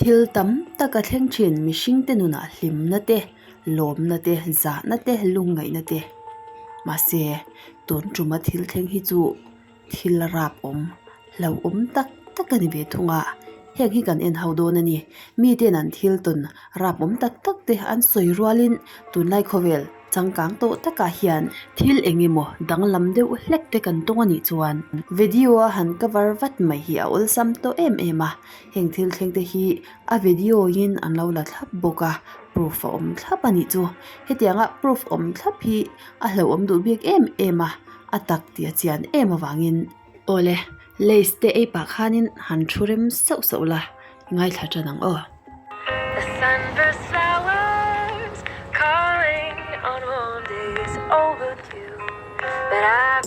Thil tam tak a thleng thin mihringte nunah hlimna te, lawmna te, zahna te, lungngaihna te. Mahse, tun tuma thil thleng hi chu thil rap awm, hlauhawm tak tak a ni ve thung a. Heng hi kan en ho dawn a ni. Miten an thil tawn rap awm tak tak te an sawi rualin tunlai khawvel changkang tawh takah hian thil eng emaw danglam deuh hlek te kan tawng a nih chuan video a han cover vat mai hi a awlsam tawh em em a. Heng thil thleng te hi a video in an lo la thlap bawk a, proof a awm thlap a nih chu. Hetianga proof awm thlap hi a hlauhawm duh bik em em a, a tak tih a chian em avangin. Awle, lace te ei pah khanin han thu rem sauh sauh la, ngaithla tan ang aw. The sunburst flowers calling on warm days overdue But I.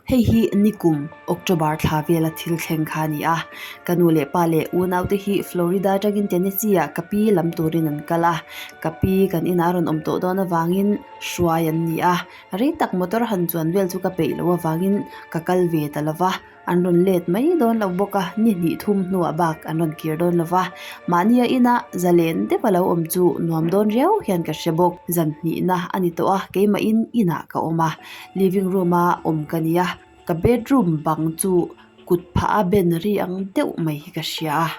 Hei hi nikum October thla vela thil thleng kha a ni a, ka nu leh pa leh unaute hi Florida atangin Tennessee ah ka pi lam turin an kal a, ka pi kan inah a rawn awm tawh dawn avangin hruai an ni a, rei tak motor han chuan vel chu ka peih loh avangin ka kal ve ta lo va. An rawn let mai dawn lo bawk a, ni hnih thum hnuah bak an rawn kir dawn lo va. Mahnia ina zalen deuh a lo awm chu nuam dawn riau hian ka hre bawk. Zan hnihna a ni tawh a, keimahin inah ka awm a, living room a awm ka ni a, ka bedroom bang chu kut phah a ben ri ang deuh mai hi ka hria a.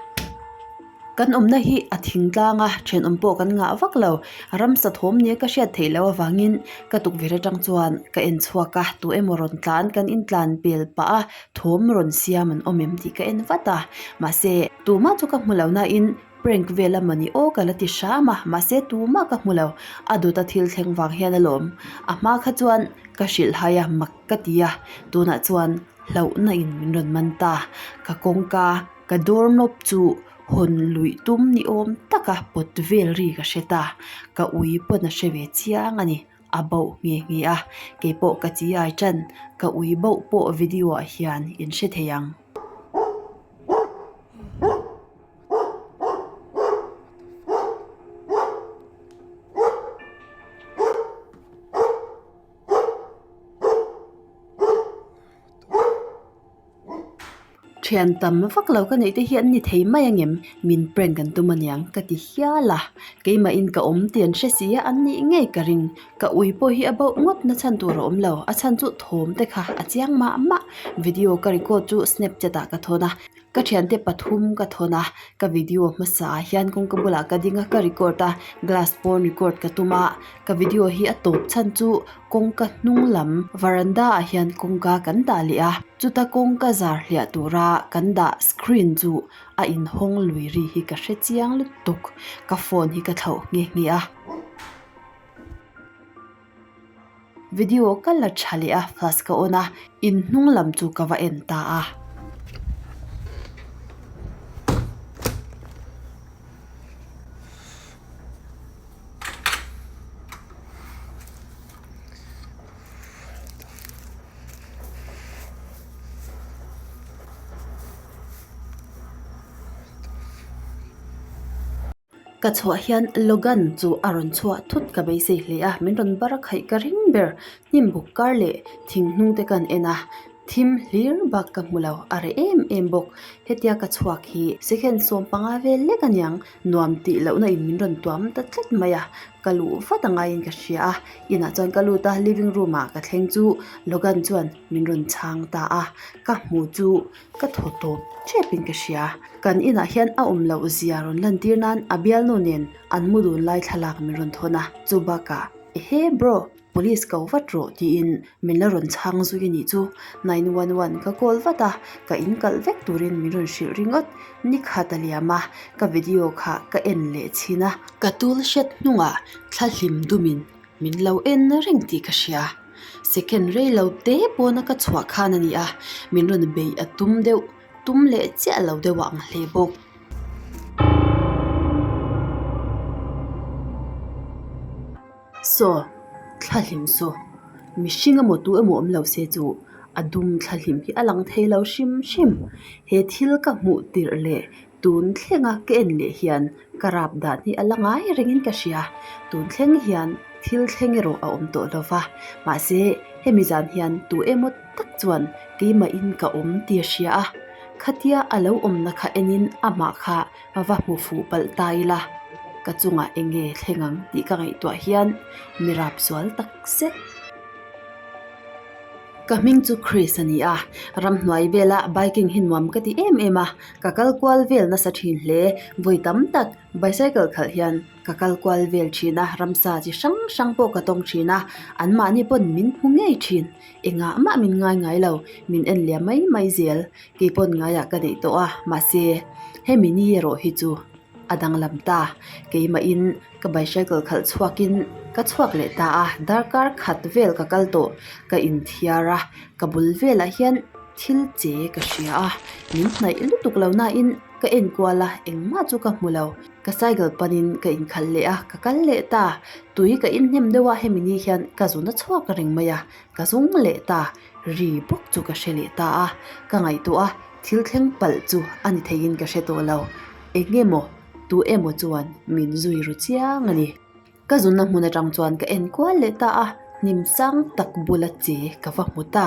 Kan awmna hi a thing tlang a, thenawm pawh kan ngah vak lo. Ramsa thawm nia ka hriat theih loh avangin ka tukverh atang chuan ka en chhuak a, tu emaw rawn tlan kan intlan pel pah a, thawm rawn siam an awm em tih ka en vat a. Mahse, tumah chu ka hmu lo nain prank vel a mawni aw ka la ti hram a, mahse tumah ka hmu lo. A dawta thil thleng vang hian alawm. A hma kha chuan ka hrilh hai a, mak ka ti a, tunah chuan hlauhna in min rawn man ta. Ka kawngka. Ka door knob chu hawn luih tum ni awm taka pawt vel ri ka hre ta, ka ui pawn a hre ve chiang a ni, a bauh nghe nghe a, keipawh ka chi ai tan, ka ui bauh pawh video ah hian in hre thei ang. Thian tam vak lo ka neih te hi an ni thei mai angem min prank an tum aniang ka ti hial a keimahin ka awm tih an hre si a an nih ngei ka ring ka ui pawh hi a bauh ngawt na chhan tur a awm lo a chhan chu thawm te kha a chiang mah mah video ka record chu snapchat ah ka thawn a ka thiante pathum ka thawn a ka video hmasa ah hian kawngka bulah ka ding a ka record a glass pawn record ka tum a ka video hi a tawp chhan chu. Kawngka hnung lam varanda ah hian kawngka kan dah leh a chuta kawngka zar hliah tura kan dah screen chu a inhawng lui ri hi ka hre chiang lutuk ka phone hi ka thlauh nghe nghe a. Video ka la tha leh a flash ka on a in hnung lam chu ka va en ta a. Ka chhuah hian Logan chu a rawn chhuah thut ka beisei hle a, min rawn bar khaih ka ring ber. Hnim buk kar leh thing hnung te kan en a, thim hlir bak ka hmu lo, a reh em em bawk. Hetia ka chhuak hi second 15 vel lek aniang Nuam tih lohna in min rawn tuam ta tlat mai a, ka luh vat a ngaiin ka hria a, inah chuan ka lut a, living room ah ka thleng chu Logan chuan min rawn chhang ta a, ka hmu chu ka thaw tawp tep in ka hria, kan inah hian a awm loh zia rawn lan tir nan a bialnu nen an mu dun lai thlalak min rawn thawn a, chu bakah ehe bro. Police ko vat rawh tiin min la rawn chhang zui a nih chu. 911 ka call vat a, ka in kalh vek turin min rawn hrilh ringawt. Ni khat a liam a, ka video kha ka en leh chhin a. Ka tul hret hnungah thla hlim dumin min lo en reng tih ka hria. Second rei lo te pawna ka chhuah khan a ni a, min rawn beih a tum deuh. Tum leh chiah lo deuh a ang hle bawk. Saw, thla hlim saw. Mihring emaw tu emaw awm lo se chu a dum thla hlim hi a lang thei lo hrim hrim. He thil ka hmuh tirh leh tun thlenga ka en leh hian ka rap dan hi a la ngai rengin ka hria. Tun thleng hian thil thleng erawh a awm tawh lo va. Mahse, hemi zan hian tu emaw tak chuan keimahin ka awm tih a hria a. Khatia a lo awmna kha enin amah kha va hmu fuh palh ta ila, ka chungah eng nge thleng ang tih ka ngaihtuah hian mi rap zual tak zet. Ka hming chu Chris a ni a, ramhnuai vela biking hi nuam ka ti em em a, ka kal kual vel nasa thin hle, vawi tam tak bicycle khalh hian ka kal kual vel thin a, ramsa chi hrang hrang pawh ka tawng thin a, anmahni pawn min hmu ngei thin, engah mah min ngai ngai lo, min en liam mai mai zel, kei pawn ngaiah ka neih tawh a, mahse hemi ni erawh hi chu a danglam ta, keimahin ka bicycle khalh chhuakin ka chhuak leh ta a, darkar khat vel ka kal tawh, ka inthiar a, ka bul velah hian thil che ka hria a, min hnaih lutuk lo nain ka enkual a, engmah chu ka hmu lo. Ka cycle panin ka inkhalh leh a, ka kal leh ta. Tui ka inhnem deuh a, hemi ni hian ka zun a chhuak reng mai a, ka zung leh ta. Ri bawk chu ka hre leh ta a, ka ngaihtuah a, thil thleng palh chu a ni theiin ka hre tawh lo. Eng emaw, tu emaw chuan min zui ru chiang a ni. Ka zunna hmun atang chuan ka en kual leh ta a, hnim sang tak bula che ka va hmu ta.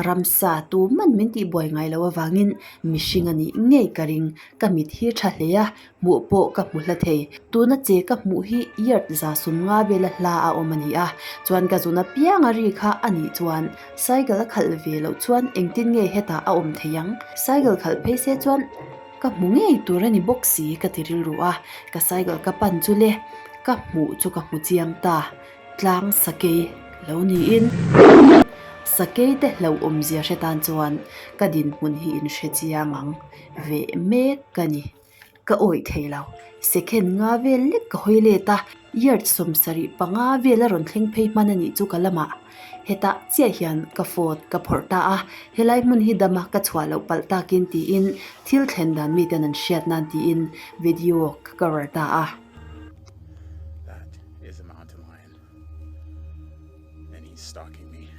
Ramsa tu man min tih buai ngai loh avangin mihring a nih ngei ka ring. Ka mit hi tha hle a, hmuh pawh ka hmu hla thei. Tuna che ka hmuh hi yard za sum nga vela hla a awm a ni a, chuan ka zun apiang a ri kha a nih chuan cycle a khalh ve loh chuan engtin nge hetah a awm thei ang? Cycle khalh phei se chuan. Ka hmu ngei tur a ni bawk si ka ti rilru a, ka cycle ka pan chu le ka hmuh chu ka hmu chiang ta, tlang sakei lo niin sakei te hlauhawmzia hre tan chuan ka dinhmun hi in hre chiang ang veh mek ka ni, ka awih thei lo, second nga vel lek ka hawi let a, yard 75 vel a rawn thleng phei hman a nih chu ka lamah. Hetah chiah hian ka phone ka phawrh ta a, helai hmun hi dama ka chhuah loh palh takin tiin thil thlen dan miten an hriat nan tiin video ka cover ta a. That is a mountain lion and he's stalking me.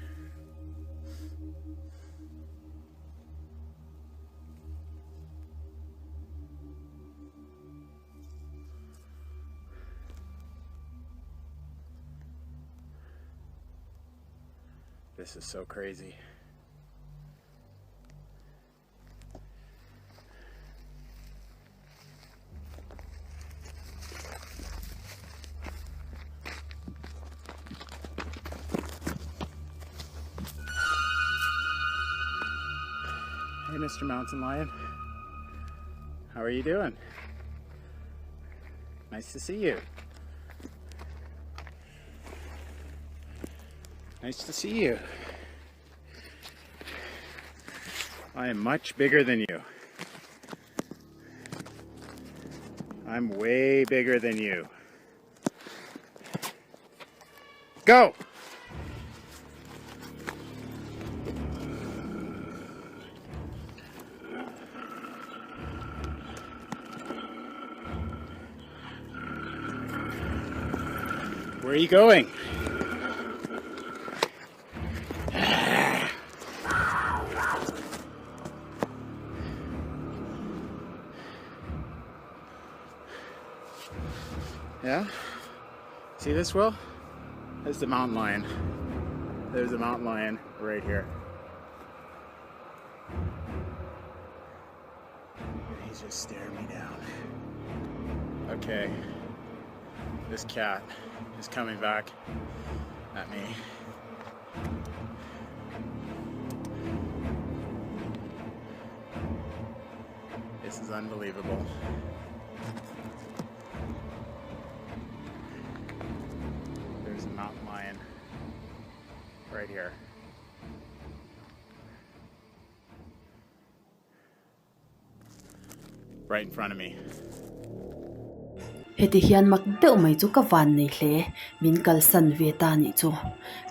This is so crazy. Hey, Mr. Mountain Lion. How are you doing? Nice to see you. Nice to see you. I am much bigger than you. I'm way bigger than you. Go! Where are you going? Yeah? See this, Will? There's the mountain lion. There's the mountain lion right here. And he's just staring me down. Okay. This cat is coming back at me. This is unbelievable. There's a mountain lion right here. Right in front of me. Heti hian mak deuh mai chu ka van nei hle, min kalsan ve ta nih chu.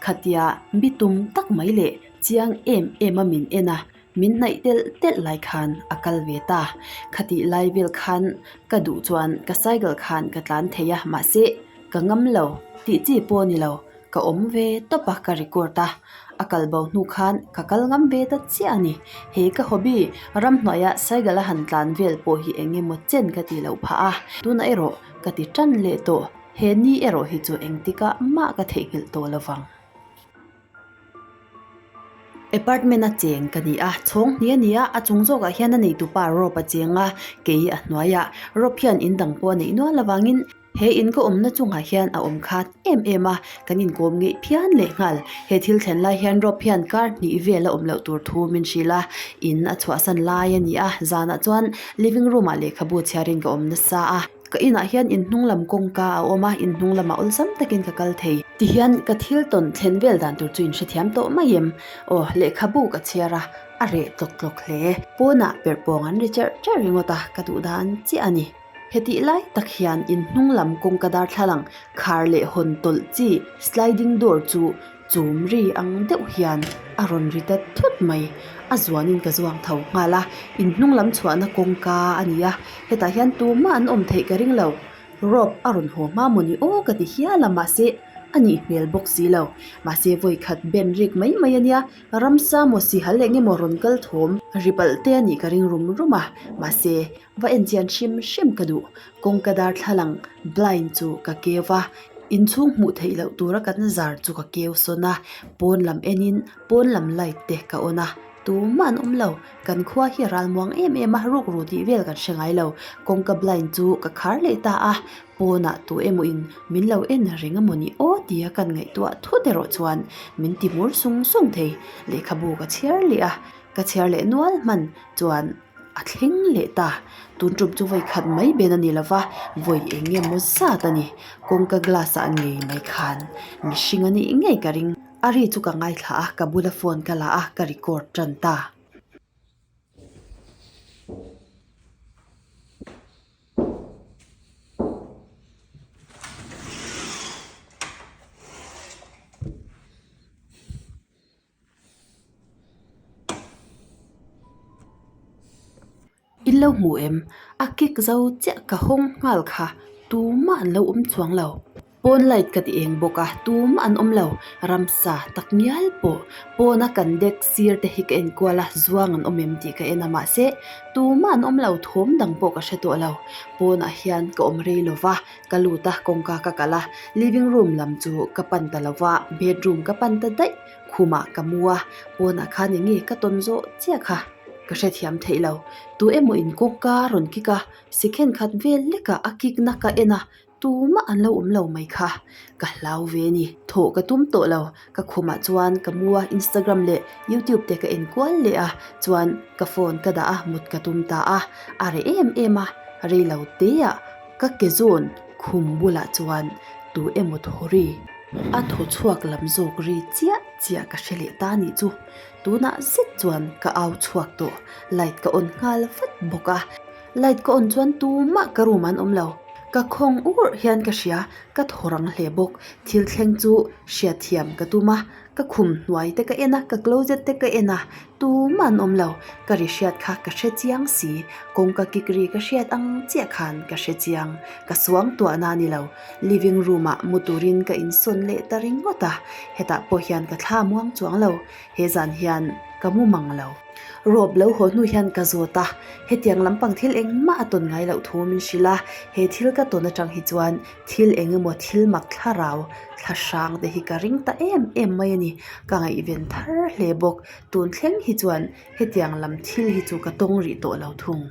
Khatia bitum tak mai leh chiang em em a min en a, Min hnaih telh telh lai khan a kal ve ta. Khatih lai vel khan ka duh chuan ka cycle khan ka tlan thei a, mahse ka ngam lo tih chi pawh a ni lo. Ka awm ve tawp a, ka record a. A kal bo hnu khan ka kal ngam ve ta chiah a ni. He ka hobby ramhnuaia cycle a han tlan vel pawh hi eng emaw chen ka tih loh phah a, tunah erawh ka ti tan leh tawh. He ni erawh hi chu engtikah mah ka theihnghilh tawh lovang. Apartment a cheng ka ni a, chhawng hnih a ni a, a chung zawkah hian a neitupa rope a cheng a, kei a hnuaiah rope hian in dang pawh a neih nual avangin he in ka awmna chungah hian a awm khat em em a, kan inkawm ngeih phian leh nghal. He thil thlen lai hian rope hian kar hnih vel a awm loh tur thu min hrilh a, in a chhuahsan lai a ni a, zanah chuan living room ah lehkhabu chhiarin ka awm nasa a. Ka inah hian inhnung lam kawngka a awm a, inhnung lamah awlsam takin ka kal thei. Tihian ka thil tawn thlen vel dan tur chu inhrethiam tawh mai em? Aw, lehkhabu ka chhiar a, a reh tlawk tlawk hle. Pawnah perh pawng an ri cherh cherh ringawt a, ka duh dan chiah a ni. Hetih lai tak hian inhnung lam kawngka darthlalang khar leh hawn tawlh chi sliding door chu Chum ri ang deuh hian a rawn ri ta thut mai. A zuanin ka zuang tho nghal a, inhnung lam chhuahna kawngka a ni a, hetah hian tumah an awm theih ka ring lo. Rope a rawn haw hma mawni aw ka ti hial a, mahse a nih hmel bawk si lo. Mahse vawi khat ben rik mai mai a nia, ramsa maw sihal eng emaw rawn kal thawm ri palh te a nih ka ring rum rum a, mahse va enchian hrim hrim ka duh. Kawngka darthlalang blind chu ka keu va, inchhung hmuh theih loh tura kan zar chu ka keu sawn a, pawn lam enin pawn lam light te ka on a, tumah an awm lo, kan khua hi a ral muang em em a, rukru tih vel kan hre ngai lo, kawngka blind chu ka khar leh ta a, pawnah tu emaw in min lo en reng a mawni aw tia kan ngaihtuah thut erawh chuan min ti mur sung sung thei, lehkhabu ka chhiar leh a, ka chhiar leh nual hman chuan. A thleng leh ta. Tun tum chu vawi khat mai ben a ni lova, vawi eng nge maw zat a ni. Kawngka glass ah ngei mai khan mihring a nih ngei ka ring. A ri chu ka ngaithla a, ka bula phone ka la a, ka record tan ta. In lo hmu em? A kick zo chiah ka hawng nghal kha tumah an lo awm chuang lo. Pawn light ka ti eng bawk a, tumah an awm lo. Ramsa tak ngial pawh pawna kan deck sir te hi ka en kual a, zuang an awm em tih ka en a mahse tumah an awm lo thawm dang pawh ka hre tawh lo. Pawnah hian ka awm rei lo va, ka lut a kawngka ka kalh a, living room lam chu ka pan ta lo va, bedroom ka pan ta daih. Khumah ka mu a, pawnah khan eng nge ka tawn zawh chiah kha ka hrethiam theih lo. Tu emaw in kawngka a rawn kik a, sikhen khat vel lekah a kik na ka en a, tumah an lo awm lo mai kha. Ka hlau ve a ni. Thawh ka tum tawh lo, ka khumah chuan ka mu a, Instagram leh YouTube te ka en kual leh a, chuan ka phone ka dah a, mut ka tum ta a, a reh em em a, rei lo teah ka ke zawn khum bulah chuan tu emaw thaw ri. A thaw chhuak lam zawk ri chiah chiah ka hre leh ta nih chu. Tunah zet chuan ka au chhuak tawh. Light ka on nghal vat bawk a. Light ka on chuan tumah ka room an awm lo. Ka khawng urh hian ka hria, ka thaw rang hle bawk. Thil thleng chu hriatthiam ka tum a. Ka khum hnuai te ka en a, ka closet te ka en a, tumah an awm lo. Ka ri hriat kha ka hre chiang si. Kawngka kik ri ka hriat ang chiah khan ka hre chiang. Ka suang tuahna a ni lo. Living room ah mu turin ka insawn leh ta ringawt a, hetah pawh hian ka thla muang chuang lo, he zan hian ka mu mang lo. Rope lo haw hnu hian ka zawt a, hetiang lampang thil engmah a tawn ngai loh thu min hrilh a, he thil ka tawn atang hi chuan thil eng emaw thil mak thlarau thla hrang te hi ka ring ta em em mai a ni, ka ngaihven thar hle bawk, tun thleng hi chuan hetiang lam thil hi chu ka tawng rih tawh lo thung.